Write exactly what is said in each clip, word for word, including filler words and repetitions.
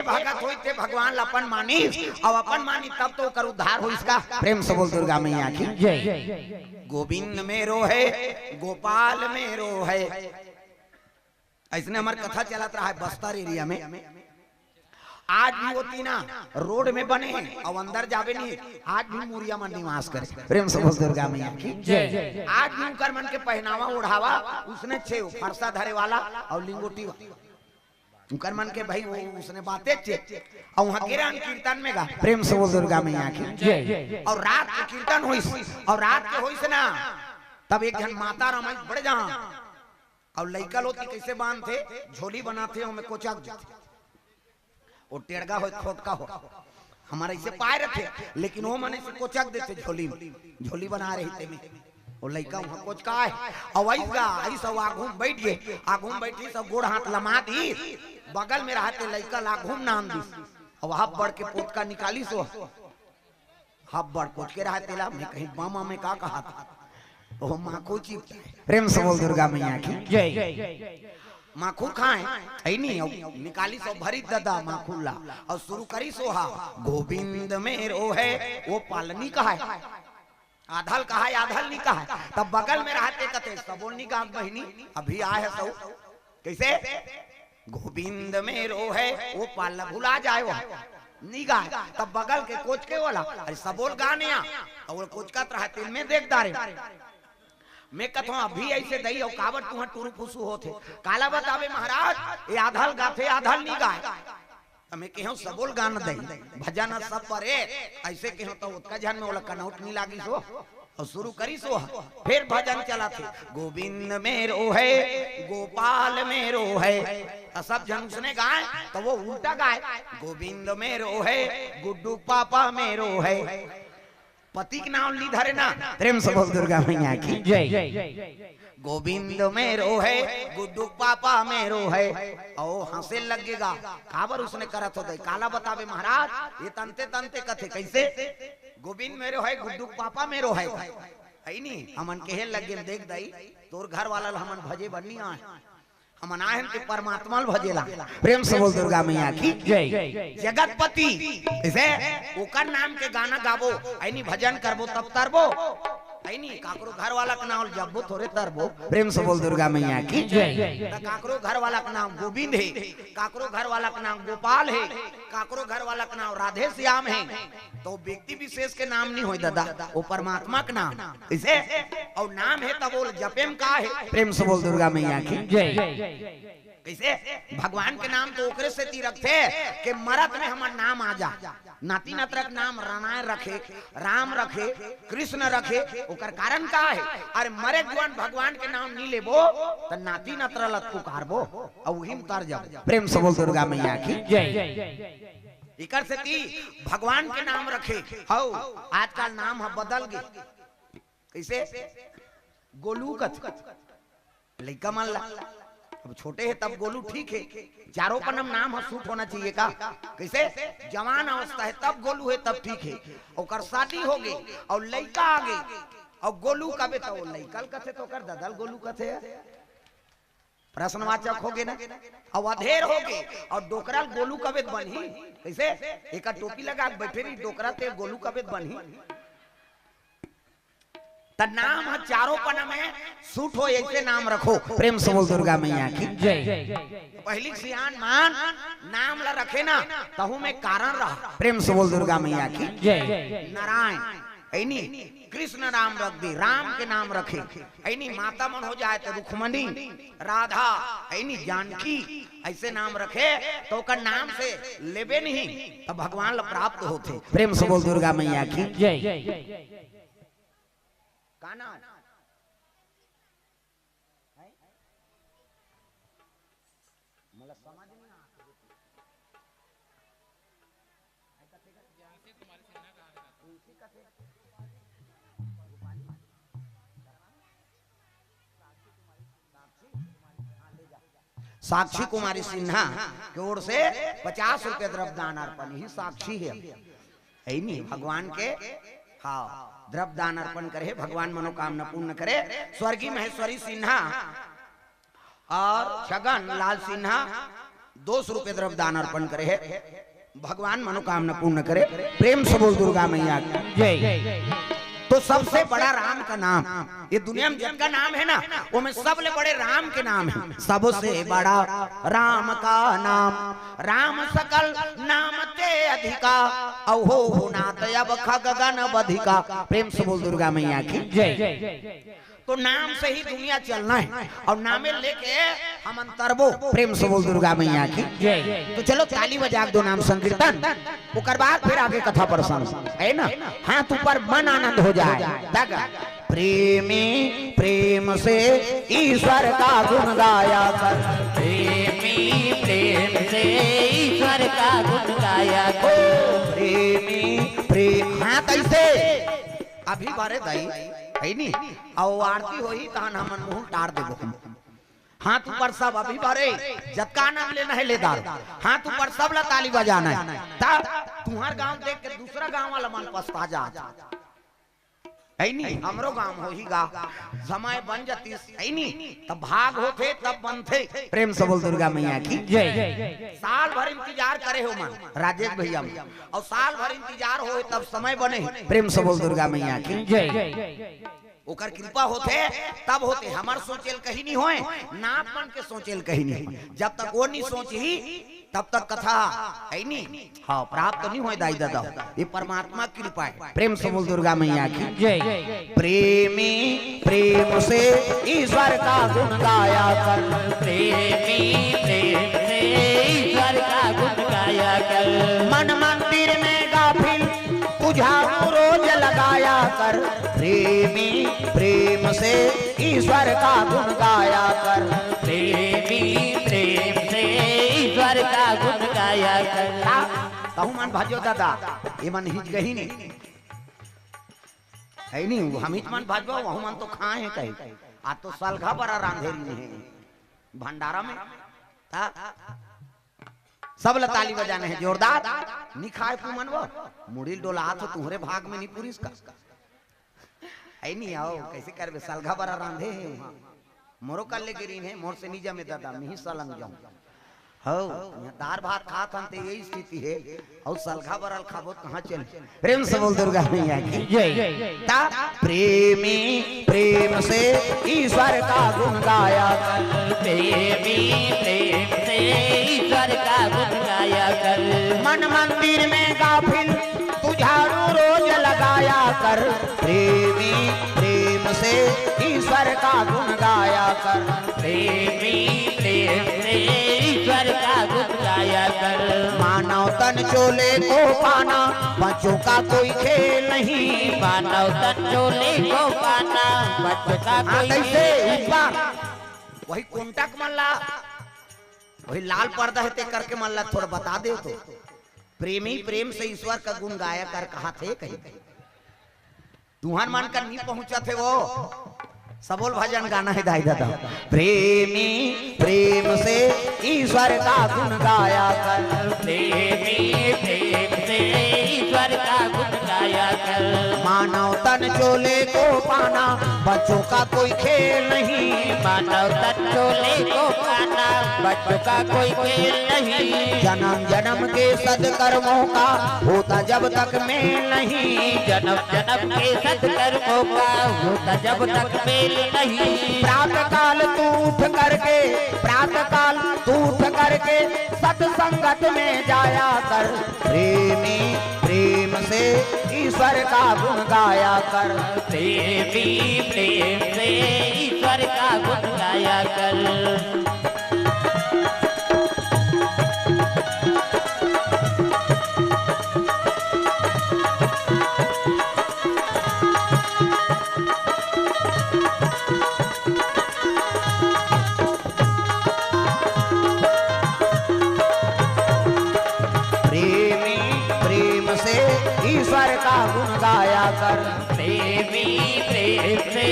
भगत होई ते भगवान ला अपन मानिस, अउ अपन मानी तब तो ओकर उद्धार होइस का। प्रेम से बोल दुर्गा मैया की। जय। गोविंद मेरो है, गोपाल मेरो है। अइसने हमर कथा चलत रहा है बस्तर एरिया में। आज भी वो तीना रोड में बने हैं अउ अंदर जाबे नहीं, आज भी मुरिया मन निवास करे। प्रेम से बोल दुर्गा मैया की। जय। आज भी उनकर मन के पहनावा ओढ़ावा उसने छे, फरसा धरे वाला अउ लिंगोटी वाला। उनकर मन के भाई वो उसने बाते चे। अउ वहाँ गिरन कीर्तन में गा। प्रेम से बोल दुर्गा मैया की। जय। अउ रात के कीर्तन होइस, अउ रात के होइस ना, तब एक झन माता रमाई बड़े जहाँ, अउ लइका लोग कइसे बांधथे, झोली बनाथे, ओमे कोचक देथे। वो टेड़गा हो, खोटका हो, हमर अइसे पाय रथे, लेकिन वो मन अइसे कोचक देथे झोली में, झोली बना रही ते में। वो लइका वहाँ कोचका है, अउ अइस गा, अइस अउ आघू में बइठ गे, आघू में बइठिस अउ गोड़ हाथ लमा दिस, बगल में रहते लइका ला आघू में नान दिस, अउ हब्बड़ के पोतका निकालिस वो, हब्बड़ कोचके रहते ला, मैं कहीं बामा में का कहा था, वो माखू चिपटा है। प्रेम से बोल दुर्गा मैया की। जय। माखुर खाए, है नी, अउ निकालिस अउ भरिस ददा माखुर ला, अउ शुरू करिस ओहा, गोविंद मेरो है, वो पालनी कहा है, आधल कहा है, आधल नी कहा है। तब बगल में रहते कथे, सबोल नी गाँव बहिनी, अभी आए है सौ, कइसे? गोविंद मेरो है, वो पाल ला भुला जाए वो, नी गाए। तब बगल के कोचके वाला, अरे सबोल गाने आ, अउ वो कोचकत रहा, तेल में देख डारे। मैं कथों, अभी अइसे दई, अउ काबर तुहाँ टुरु फुसु होथे? काला बताबे महाराज, ये आधल गाथे, आधल नी गाय। त मैं केहों सबोल गान दई, भजन सब परे, अइसे केहों त ओतका झन में ओला कनौट नी लागिस हो। अउ शुरू करिस हो, फेर भजन चलत हे, गोविंद मेरो है, गोपाल मेरो है। त सब झन उसने गाय, त वो उल्टा गाय, गोविंद मेरो है, गुड्डू पापा मेरो है। पति के नाम नी धरे ना। प्रेम से बोल दुर्गा मैया की। जय। गोविंद मेरो है, गुड्डू पापा मेरो है। अउ हँसे लग गे गा, काबर उसने करत हो दई, काला बताबे महाराज, ये तनते तनते कथे, कइसे? गोविंद मेरो है, गुड्डू पापा मेरो है। है नी, हमन कहे लग गेन, देख दई, तोर घर वाला ला हमन भजे बर नी आए, हमन आए हन ते परमात्मा ल भजे ला। प्रेम से बोल दुर्गा मैया की। जय। जगतपति, अइसे ओकर नाम के गाना गाबो, है नी, भजन करबो तब तरबो, है नी, काकरो घर वाला के नाम ल जपबो थोरे तरबो। प्रेम से बोल दुर्गा मैया की। जय। त काकरो घर वाला के नाम गोविंद हे, काकरो घर वाला के नाम गोपाल हे, काकरो घर वाला के नाम राधे श्याम हे, त वो व्यक्ति विशेष के नाम नी होय ददा, वो परमात्मा के नाम। कइसे? अउ नाम हे त बोल, जपे म का हे? प्रेम से बोल दुर्गा मैया की। जय। कइसे? भगवान के नाम तो ओकरे सेती रखथे के मरत में हमर नाम आ जा। नाती नतरा के नाम रामायण रखे, राम रखे, कृष्ण रखे, ओकर कारण का हे? अरे मरे जुआन भगवान के नाम नी लेबो त नाती नतरा ल पुकारबो, अउ उही म तर जाबो। प्रेम से बोल दुर्गा मैया की। जय। एकर सेती भगवान के नाम रखे। हौ, आजकल नाम ह बदल गे। कइसे? गोलू कथे लइका मन ला। अब छोटे हे तब गोलू ठीक हे, चारों पन्ना म नाम ह सूट होना चाहिए का? कइसे? जवान अवस्था हे तब गोलू हे तब ठीक हे, ओकर शादी हो गे अउ लइका आ गे अउ गोलू कबे त वो लइका ल कथे त ओकर ददा ल गोलू कथे। प्रश्नवाचक हो गे ना। अउ अधेर हो गे अउ डोकरा ल गोलू कबे त बनही। कइसे? एकर टोपी लगा के बइठे रही, डोकरा ते गोलू कबे त बनही। त नाम ह चारों पन्ना में सूट हो, अइसे नाम रखो। प्रेम से बोल दुर्गा मैया की। जय। पहिली सियान मन नाम ला रखे ना, तहू में कारण रहा। प्रेम से बोल दुर्गा मैया की। जय। नारायण, है नी, कृष्ण नाम रख दे, राम के नाम रखे, है नी, माता मन हो जाए त रुक्मणी, राधा, है नी, जानकी, अइसे नाम रखे त ओकर नाम से लेबे नहीं त भगवान ला प्राप्त होथे। प्रेम से बोल दुर्गा मैया की। जय। का नाम? हैं? मोला समझ नहीं आ। तुलसी कथे। साक्षी कुमारी सिन्हा के ओर से पचास रुपया द्रव्य दान अर्पण, ही साक्षी हे, है नी, भगवान के, हाँ, द्रव्य दान अर्पण करे, भगवान मनोकामना पूर्ण करे। स्वर्गीय महेश्वरी सिन्हा अउ छगन लाल सिन्हा दो सौ रुपये द्रव्य दान अर्पण करे हे, भगवान मनोकामना पूर्ण करे। प्रेम से बोल दुर्गा मैया की। जय। तो सबसे बड़ा राम का नाम, ये दुनिया में जितका नाम है ना, वो में सबले बड़े राम के नाम है। सबसे बड़ा राम का नाम, राम सकल नाम ते अधिका, अहो हुनात अब खग गन बधिका। प्रेम से बोल दुर्गा मैया की। जय। तो नाम से ही दुनिया चलना है और नामे लेके हम अंतरबो। प्रेम से बोल दुर्गा मैया की। जय। तो चलो ताली बजा के दो नाम संकीर्तन, ओकर बाद फिर आगे कथा प्रसंग है ना। हाथ ऊपर मन आनंद हो जाए। तक प्रेमी प्रेम से ईश्वर का गुण गाया कर। प्रेमी प्रेम से ईश्वर का गुण गाया कर। प्रेमी प्रेम, हाथ ऐसे अभी भरे दाई, है नी? अउ आरती होही तहन हमन मुंह टार देबो। हाथ ऊपर सब अभी भरे, जतका आनंद लेना है ले दार। हाथ ऊपर सब ला ताली बजाना है। तब तुहर गांव देख के दूसरा गांव वाला मन पछता जात। है नी? हमरो गांव होही गा, समय बन जतिस, है नी? तब भाग होथे, तब बनथे। प्रेम से बोल दुर्गा मैया की। जय। साल भर इंतजार करे हो मन, राजेश भैया मन, और साल भर इंतजार होए तब समय बने। प्रेम से बोल दुर्गा मैया की। जय। ओकर कृपा होथे तब होथे, हमर सोचेल कहीं नहीं होए, नाथ मन के सोचेल कहीं नहीं होए। जब तक वो नहीं सोचही तब तक कथा है नहीं, हाँ, प्राप्त नहीं होए दाई दादा, ये परमात्मा की कृपा है। प्रेम से बोल दुर्गा मैया की। जय। प्रेमी प्रेम से ईश्वर का गुण गाया कर। प्रेमी प्रेम से ईश्वर का गुण गाया कर। मन मंदिर में गाफिल तू झाड़ू रोज लगाया कर। प्रेमी प्रेम से ईश्वर का गुण गाया कर। प्रेमी प्रेम से ईश्वर का गुण गाया कर। तहु मन भजो दादा, ये मन हिच गही नहीं। है नहीं, हम हिच मन भजबो, वहु मन तो खाए हैं कहीं। आ तो सलघा बरा रांधे रही है भंडारा में। ता? सब ला ताली बजाने हैं जोरदार। नी खाए तू मन वो, मुड़ी डोलात हो, तुम्हरे भाग में नहीं पुरिस का। है नहीं आओ, कैसे करबे, सलघा बरा रांधे हैं वहाँ। मोरो कल्ले गिरीन है, मोर से नी जमे दादा, मिही सलंग जाऊं। हो, यहाँ दार भात खात हन ते यही स्थिति है। और सलघा बरल खाबो त कहाँ चल? प्रेम से बोल दुर्गा मैया की। जय। ता प्रेमी प्रेम से ईश्वर का गुण गाया कर। प्रेमी प्रेम से ईश्वर का गुण गाया कर। मन मंदिर में गाफिल तू झाड़ू रोज लगाया कर। प्रेमी प्रेम से ईश्वर का गुण गाया कर। प्रेमी प्रेम से ईश्वर का गुण गाया कर। मानव तन चोले को पाना, बच्चों का कोई खेल नहीं। मानव तन चोले को पाना, बच्चों का हाँ, कोई कैसे? खेल नहीं। ऊपर वही कोंटक मन ला, वही लाल पर्दा है ते करके मन ला थोड़ा बता दे तो। प्रेमी प्रेम से ईश्वर का गुण गाया कर कहा थे कहीं। तुहर मन कर नहीं पहुंचत हे वो। सबोल भजन गाना है दाई दादा। प्रेमी प्रेम से ईश्वर का गुण गाया कर। प्रेमी प्रेम से ईश्वर का गुण गाया कर। मानव तन चोले को पाना, बच्चों का कोई खेल नहीं। मानव तन चोले को पाना, बच्चों का कोई खेल नहीं। जन्म जन्म के सदकर्मों का होता जब तक मेल नहीं। जन्म जन्म के सदकर्मों का होता जब तक मेल नहीं। प्रातः काल तू उठ करके, प्रातः काल तू उठ करके सत्संगत में जाया कर। प्रेमी प्रेम से ईश्वर का गुण गाया कर। प्रेमी प्रेम से ईश्वर का गुण गाया कर। प्रेमी प्रेम से ईश्वर का गुण गाया कर। प्रेमी प्रेम से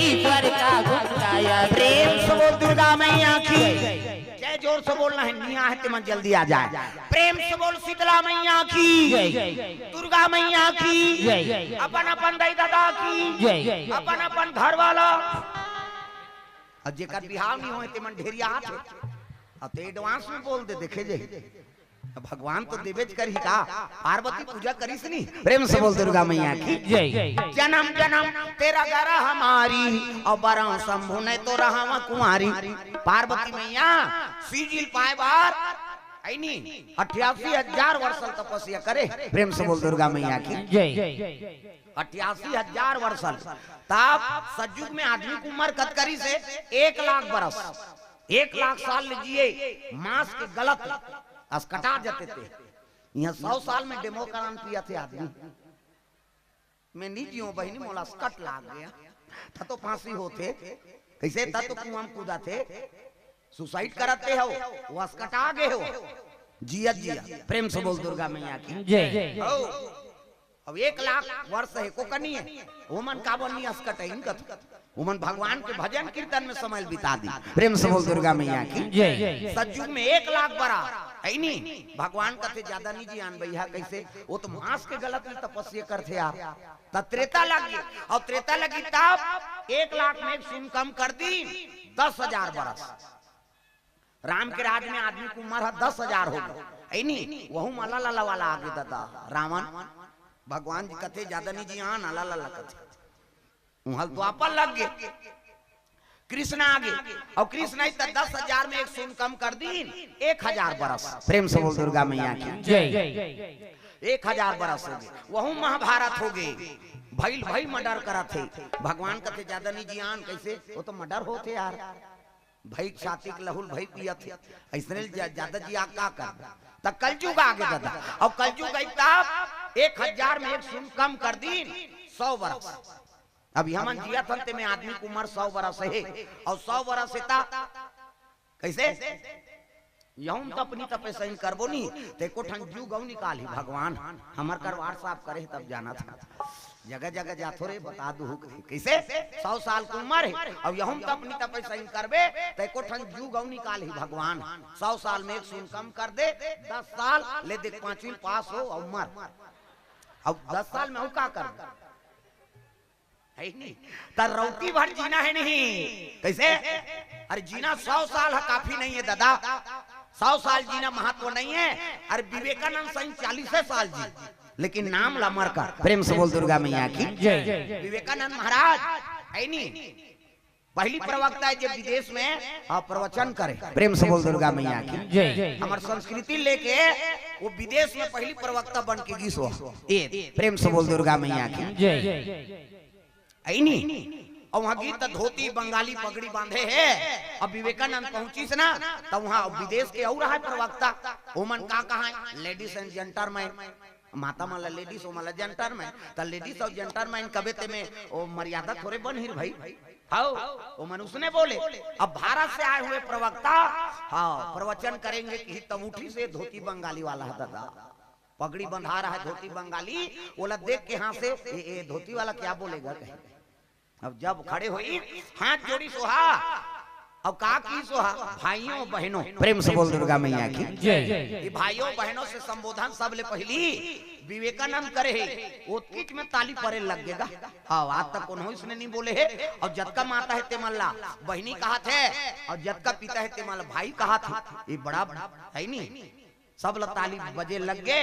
ईश्वर का गुण गाया कर। प्रेम से बोल दुर्गा मैया की। जय, जोर से बोलना है, निया है ते मन जल्दी आ जाए। प्रेम से बोल शीतला मैया की। जय। दुर्गा मैया की। जय। अपन अपन दाई दादा की। जय। अपन अपन घर वाला। और जेकर बिहाव नहीं होए ते मन ढेरिया हाथ है। अब ते एडवांस में बोल दे, देखे जाही। अब भगवान तो देबेच करही का? पार्वती पूजा करिस नी? प्रेम से बोल दुर्गा मैया की। जय। जन्म जन्म तेरा गरा हमारी, और बरा शंभु नहीं तो रहावा कुंवारी। पार्वती मैया सिजिल पाए बार, ऐनी, अट्ठासी हजार वर्ष तपस्या करे। प्रेम से बोल दुर्गा मैया की। जय। अट्ठासी हजार वर्ष। तब सतयुग में आदमी की उम्र कत करिस हे? एक लाख बरस। एक लाख साल ले जिए, मांस के गलत असकटा जाते थे। यहाँ सौ साल में डेमोक्रान पिया थे आदमी। मैं नहीं जियो बहिनी, मोला असकट लाग गया। था तो फांसी होते, कैसे था तो कुआं में कूदा थे, सुसाइड करते हो, वो असकटा गए हो। जिया जिया, प्रेम से बोल दुर्गा मैया की। जय। हो। अब एक लाख वर्ष हे को कनी है, ओमन काबर नहीं असकट है इनका तो। ओमन भगवान के भजन कीर्तन में समय बिता दी। प्रेम से बोल दुर्गा मैया की। जय। सतयुग में एक लाख बरा, है नी? भगवान कथे ज्यादा नहीं जियान भैया, कैसे? वो तो मांस के गलत में तपस्या करते यार। त त्रेता लग गई, और त्रेता लगी तब एक लाख में एक शून्य कम कर दी, दस हजार बरस। राम के राज में आदमी की उम्र है दस हजार हो गई, है नी? वहू में अला लला वाला आगे दादा रावण। भगवान जी कथे ज्यादा नहीं जियान, अला लला कथे। उहल द्वापर लग गए, कृष्ण आगे, और कृष्ण आई तो दस हजार में एक शून्य कम कर दी, एक हजार बरस। प्रेम से बोल दुर्गा मैया की। जय। एक हजार बरस हो गए, वहू महाभारत हो गए। भइल भइल मर्डर करत हे। भगवान कथे ज्यादा नहीं जियान, कैसे? वो तो मर्डर होते यार। भई छाती के लहुल भई पियत हे, ऐसने ल जा-, ज्यादा जिया का कर? त कलयुग आगे दादा, और कलयुग आई तब एक हजार में एक शून्य कम कर दी, सौ बरस। अब हमन जियत हन ते में आदमी की उम्र सौ बरस हे, और सौ बरस हे ता कैसे? यहूं त अपनी तपे सही करबो नी, ते को ठन जुग अउ निकालही भगवान। हमर कर WhatsApp करे तब जाना था, जगह जगह जाथो रे, बता दू कैसे? सौ साल की उम्र हे, अब यहूं त अपनी तपे सही करबे, ते को ठन जुग अउ निकालही भगवान। सौ साल में एक शून्य कम कर दे, दस साल ले देख, पांचवी पास हो और मर। अब दस साल में अउ का कर? है नहीं? त रौती भर जीना है नहीं? कैसे? अरे जीना सौ साल है, काफी नहीं है दादा। सौ साल जीना महत्व नहीं है। अरे विवेकानंद सही चालीस साल जी, लेकिन नाम ला मर कर। प्रेम से बोल दुर्गा मैया की। जय। विवेकानंद महाराज, है नहीं? पहली प्रवक्ता है जो विदेश में, हाँ, प्रवचन करे। प्रेम से बोल दुर्गा मैया की। जय। हमार संस्कृति लेके वो विदेश में पहली प्रवक्ता बन के गीस हो। ये प्रेम से बोल दुर्गा मैया की। जय। ऐनी। और वहाँ गीत धोती बंगाली पगड़ी बांधे है। अब विवेकानंद पहुंचिस ना, तो वहाँ विदेश के और है प्रवक्ता, ओमन का कहा है, ladies and gentlemen, माता मन ला ladies, ओमन ला gentlemen, त ladies और gentlemen कबे ते में ओ मर्यादा थोरे बनही रे भाई। हाँ, ओमन उसने बोले। अब भारत से आए हुए प्रवक्ता, हाँ, प्रवचन करेंगे कि तब उठी से धोती बंगाली वाला है दादा, पगड़ी बंधा रहा है धोती बंगाली, ओला देख के हाँसे, ए, ए, धोती वाला क्या बोलेगा कहे। अब जब खड़े होई, हाथ जोड़ी सोहा, अब का की सोहा, भाइयों बहनों, प्रेम से बोल दुर्गा मैया की। जय। ये भाइयों बहनों से संबोधन सबले पहली विवेकानंद करे है, ओतकीच में ताली परे लग गेगा। हाँ, आज तक कोनो इसने नहीं बोले है। और जतका माता है तेमन ला बहिनी कहा थे, और जतका पिता है तेमन ला भाई कहा थे। ये बड़ा है नहीं, सब ला ताली बजे लग गे।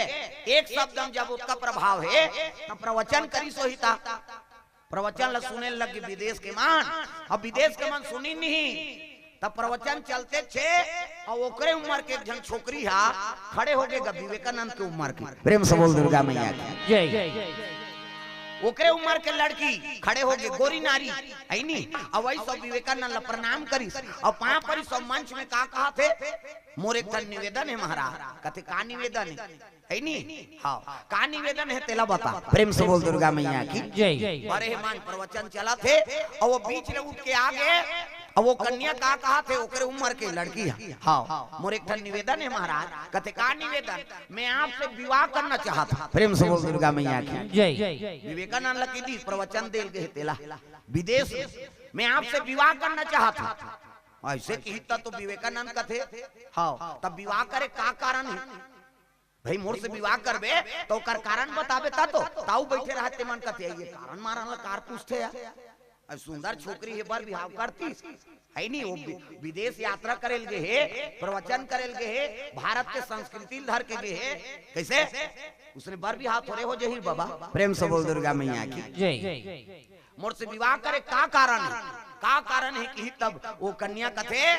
एक शब्द हम जब ओतका प्रभाव है, त प्रवचन करी सोहिता, प्रवचन ला सुने लग गे विदेश के मन। अब विदेश के मन सुनी नहीं, त प्रवचन चलते छे, और ओकरे उम्र के एक झन छोकरी हा खड़े हो गे ग विवेकानंद के उम्र के। प्रेम से बोल दुर्गा मैया की। जय। ओकरे उम्र के लड़की खड़े हो गे, गोरी नारी, है नी? अब वही सब विवेकानंद ला प्रणाम करिस, और पाँव परिस, सब मंच में का कहा थे, मोर एक ठन निवेदन है महाराज। कथे का निवेदन है? है नी? हाँ, का निवेदन है तेला बता। प्रेम से बोल दुर्गा मैया की। जय। बड़े मन प्रवचन चला थे, और वो बीच में उठ के आ गए, और वो कन्या का कहा थे, ओकरे उम्र के लड़की है। हाँ, मोर एक ठन निवेदन है महाराज। कथे का निवेदन? मैं आपसे विवाह करना चाहता। प्रेम से बोल दुर्गा मैया की। जय। विवेकानंद ला कहि दी प्रवचन देल गए तेला विदेश में, मैं आपसे विवाह करना चाहता। ऐसे कही त तो विवेकानंद कथे, हाँ, तब विवाह करे का कारण है? भाई मोर से विवाह करबे त ओकर कारण बताबे त तो। ताऊ बैठे रहे ते मन कथे, ये कारण मारन ला कार पूछते यार। अउ सुंदर छोकरी हे, बर बिहाव करतिस, हइ नी? वो वि-, विदेश यात्रा करे ल गे हे, प्रवचन करे ल गे हे, भारत के संस्कृति ल धर के गे हे। कइसे? उसने बर बिहाव थोरे हो जही बाबा। प्रेम से बोल दुर्गा मैया की। जय। मोर से विवाह करे का कारण हे? का कारण हे कि तब वो कन्या कथे,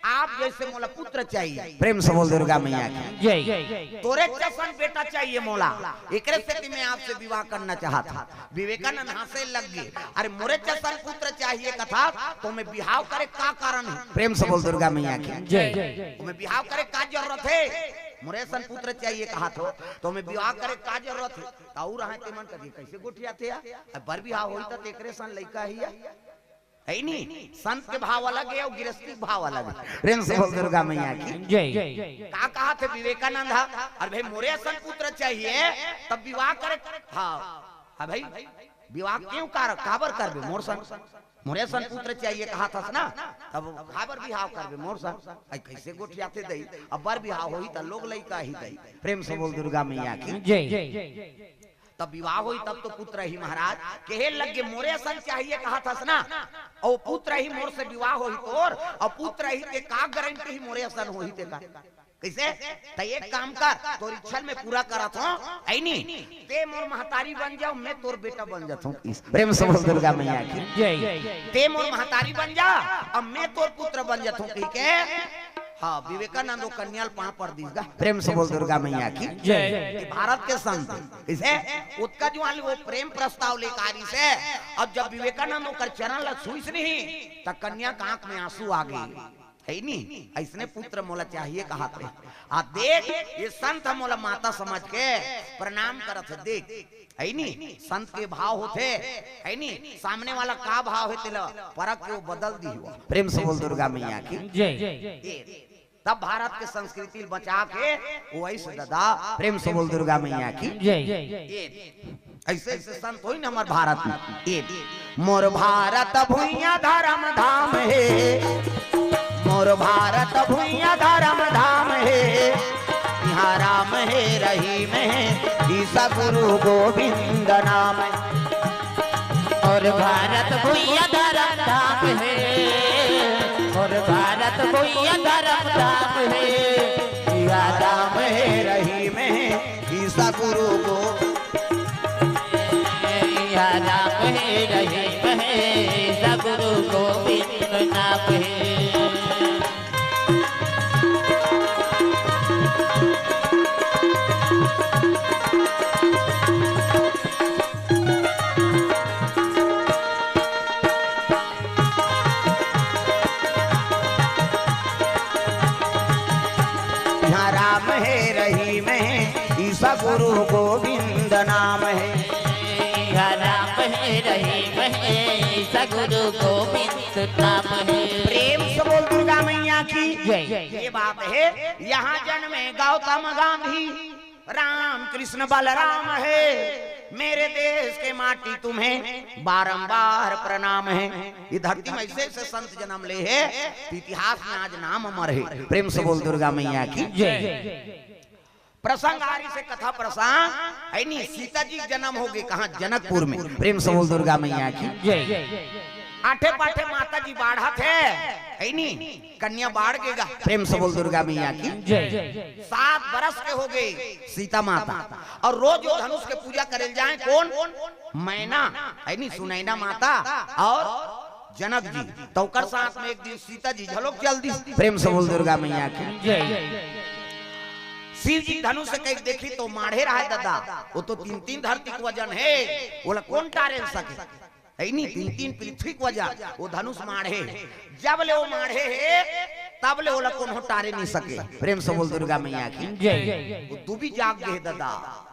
"आप जइसे मोला पुत्र चाहिए।" प्रेम से बोल दुर्गा मैया की। जय। "तोरे जइसन बेटा चाहिए मोला, एकरे सेती मैं आपसे विवाह करना चाहत हँव।" विवेकानंद हँसे लग गे, "अरे मोरे जइसन पुत्र चाहिए कथस, त ओमे बिहाव करे का कारण हे?" प्रेम से बोल दुर्गा मैया की। जय। "ओमे बिहाव करे का जरूरत हे? मोरे जइसन पुत्र चाहिए कहत हस, त ओमे बिहाव करे का जरूरत हे?" त अउ रहय ते मन कथे, "कइसे गोठियाथे या? अब बर बिहाव होही त एकरे सन लइका ही या।" हइ नी? संत के भाव अलग हे अउ गृहस्थी के भाव अलग हे। प्रेम से बोल दुर्गा मैया की। जय। का कहत हे विवेकानंद ह? "अरे भाई, मोरे असन पुत्र चाहिए, तब विवाह करे।" हाँ, हाँ भाई, विवाह क्यों कर, काबर करबे मोर सन? मोरे असन पुत्र चाहिए कहत हस ना, तब काबर बिहाव करबे मोर सन? अइ कइसे गोठियाथे दई? अब बर बिहाव होही त लोग लइका ही दई। प्रेम से बोल दुर्गा मैया की। जय। तब विवाह होही तब तो पुत्र ही महाराज। कहे लग गे, "मोरे असन चाहिए कहत हस ना, अउ पुत्र ही मोर से विवाह होही तोर, अउ पुत्र ही के का गारंटी ही मोरे असन होही तेकर?" कइसे? त एक काम कर, तोर इच्छा ल मैं पूरा करत हँव, हइ नी? ते मोर महतारी बन जाव, मैं तोर बेटा बन जात हँव। प्रेम से बोल दुर्गा मैया की। जय। "ते मोर महतारी बन जा, अब मैं तोर पुत्र बन जात हँव," कहिके, हाँ, विवेकानंद वो कन्या ल पाँव पर दिस गा। प्रेम से बोल दुर्गा मैया की। जय। ये भारत के संत हे। कइसे? ओतका जुवार ले वो प्रेम प्रस्ताव लेके आरिस हे, अउ जब विवेकानंद ओकर चरण ल छुइस नहीं, त कन्या के आँख में आँसू आ गे। हइ नी? अइसने पुत्र मोला चाहिए कहत रहे। आ देख, ये संत ह मोला माता समझ के प्रणाम करत हे। देख, हइ नी? संत के भाव होथे, हइ नी? सामने वाला का भाव हे, तेला परख के वो बदल दिही। प्रेम से बोल दुर्गा मैया की। जय। ये तब भारत के संस्कृति ल बचा के वो अइसे ददा। प्रेम से बोल दुर्गा मैया की। जय। ये अइसे अइसे संत होही ना हमर भारत में। ये मोर भारत भुइयाँ धरम धाम हे, मोर भारत भुइयाँ धरम धाम हे, इहाँ राम हे रहीम हे, ईसा गुरु गोविंद नाम हे। मोर भारत भुइयाँ धरम धाम हे, मोर भारत भुइयाँ धरम धाम हे, इहाँ राम हे रहीम हे, ईसा गुरु गो- इहाँ राम हे रहीम हे, ईसा गुरु गोविंद नाम हे। इहाँ राम हे रहीम हे, ईसा गुरु गोविंद नाम हे। इहाँ राम हे रहीम हे, ईसा गुरु गोविंद नाम हे। प्रेम से बोल दुर्गा मैया की। जय। ये बात हे, यहाँ जन्मे गौतम गांधी, राम कृष्ण बलराम हे, मेरे देश के माटी तुम्हें बारंबार प्रणाम हे। ये धरती में अइसे अइसे संत जनम ले हे, त इतिहास में आज नाम अमर हे। प्रेम से बोल दुर्गा मैया की। जय। प्रसंग आरिस हे, कथा प्रसंग, हइ नी? सीता जी के जनम हो गे कहाँ? जनकपुर में। प्रेम से बोल दुर्गा मैया की। जय। आठे पाठे माता जी बाढ़त हे, हइ नी? कन्या बाढ़ गे गा। प्रेम से बोल दुर्गा मैया की। जय। सात बरस के हो गे सीता माता, अउ रोज वो धनुष के पूजा करे ल जाय कोन? मैना, हइ नी? सुनैना माता अउ जनक जी। त ओकर साथ में एक दिन सीता जी घलोक चल दिस। प्रेम से बोल दुर्गा मैया की। जय। शिव जी धनुष कहिके देखिस त माढ़े रहय ददा, वो तो तीन तीन धरती के वजन हे, ओला कोन टारे सके? हइ नी? तीन तीन पृथ्वी के वजन, वो धनुष माढ़े हे। जब ले वो माढ़े हे, तब ले ओला कोनो टारे नइ सके। प्रेम से बोल दुर्गा मैया की। जय। वो दुबी जाग गे हे ददा,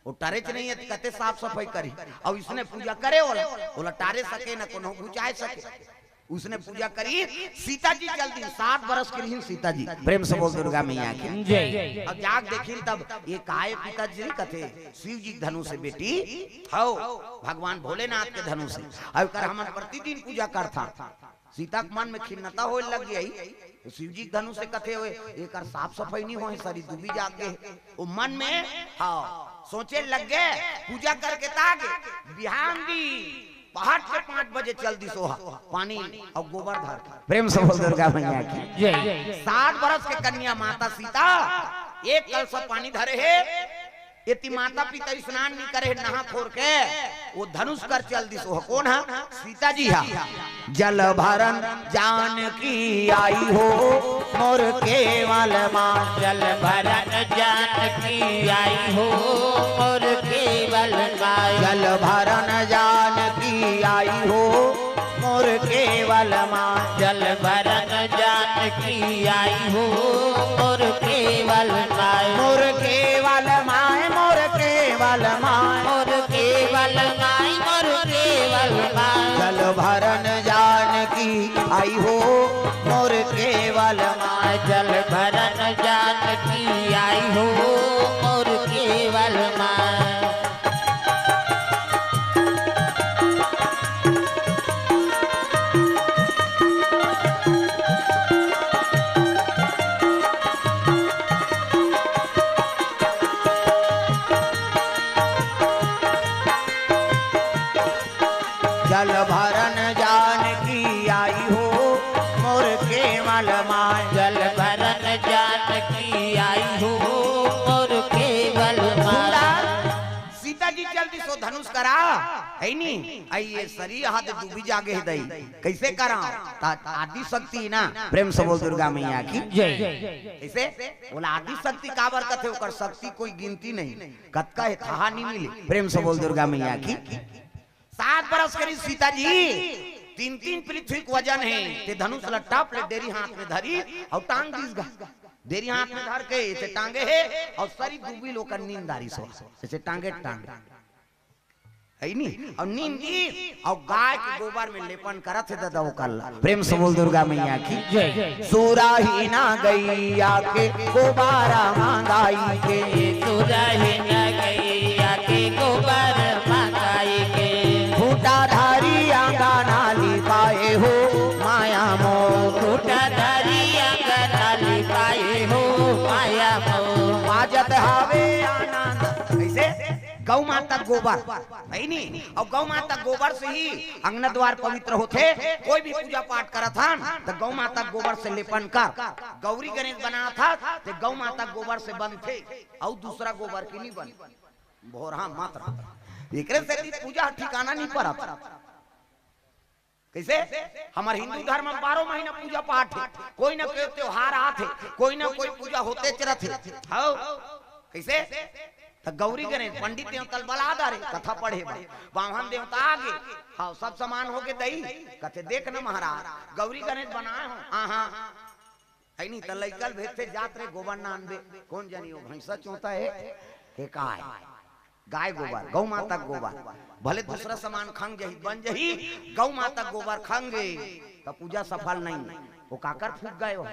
वो टारेच नइ हे, त कते साफ सफई करही? अउ इसने पूजा करे ओला, ओला टारे सके, न कोनो घुचाय सके। उसने पूजा करिस, सीता जी चल दिस, सात बरस के रहिन सीता जी। प्रेम से बोल दुर्गा मैया की। जय। अब जाग देखिन तब, "ये काय पिताजी?" कथे, "शिव जी के धनुष हे बेटी, हव, भगवान भोलेनाथ के धनुष हे, अउ एकर हमन प्रतिदिन पूजा करथन।" सीता के मन में खिन्नता होय लग गे, त शिव जी के धनुष हे कथे, "ओए, एकर साफ सफई नइ होय, सारी दुबी जाग गे।" वो मन में, हाँ, सोचे लग गे, पूजा करके त आगे, बिहान दिन पहाट के पाँच बजे चल दिस ओहा पानी अउ गोबर धर के। प्रेम से बोल दुर्गा मैया की। जय। सात बरस के कन्या माता सीता एक कलसा पानी धरे हे। एती माता पिता स्नान नइ करे हे, नहा खोर के ओ धनुष कर चल दिस ओहा। कोन हा? सीता जी हा। जल भरन जानकी आई हो मोर केवल माय। जल भरन जानकी आई हो मोर केवल माय। जल भरन जानकी आई हो मोर केवल माय। जल भरन जानकी आई हो मोर केवल माय। मोर केवल माय, मोर केवल माय। मोर केवल माय, मोर केवल माय। जल भरन जानकी आई हो मोर केवल माय। जल भरन जानकी आई हो मोर केवल माय। जल भरन जानकी आई हो मोर केवल माय। जल भरन जानकी आई हो मोर केवल माय। सुंदर। सीता जी चल दिस ओ धनुष करा, है नी? आई ये सरी हाथ डूबी जागे हे दई। कइसे करा? ता आदि शक्ति ना। प्रेम से बोल दुर्गा मैया की। जय। कइसे? बोला आदि शक्ति काबर कथे, ओकर शक्ति कोई गिनती नहीं। कतका हे, थाहा नइ मिले। प्रेम से बोल दुर्गा मैया की। सात बरस करी सीता जी, तीन तीन पृथ्वी के वजन हे। ते धनुष ल टप ले डेरी हाथ में धरी अउ टांग दिस गा। डेरी हाथ में धर के इसे टांगे हे अउ सरी डूबी ल ओकर नींद डारिस ओ। इसे टांगे टांगे। है नी? अउ नींद दी, अउ गाय के गोबर में लेपन करत हे ददा ओकर ला। प्रेम से बोल दुर्गा मैया की। जय। सुरहीना गैया के गोबर मंगाई के। सुरहीना गैया के गोबर मंगाई के। खूंटा धरी अंगना लिपाए हो माया मोर। खूंटा धरी अंगना लिपाए हो माया मोर। बाजत हवे आनंद। कइसे? गौ माता गोबर, है नी? अउ गौ माता गोबर से ही अंगना द्वार पवित्र होथे। कोई भी पूजा पाठ करत हन, त गौ माता गोबर से लेपन कर। गौरी गणेश बनात हस, त गौ माता गोबर से बनथे, अउ दूसरा गोबर के नइ बने। भोरहा मत रह। एकरे सेती पूजा ठिकाना नइ परत। कइसे? हमर हिंदू धर्म म बारह महीना पूजा पाठ हे, कोई ना कोई त्योहार आथे, कोई ना कोई पूजा होतेच रथे। हव? कइसे? त गौरी गणेश पंडित देवता ल बला डारे, कथा पढ़े बर। बाम्हन देवता आगे, हव, सब समान होगे दई। कथे, "देख न महाराज, गौरी गणेश बनाए हों।" "हाँ, हाँ।" है नी, त लइका ल भेजथे, "जात रे गोबर ना आनबे।" कोन जनी ओ भैंसा चोता हे के काय? गाय गोबर, गौ माता के गोबर, भले दूसरा समान खंग जही, बन जही, गौ माता के गोबर खंगे, त पूजा सफल नहीं। ओ काकर फूंक गए हो?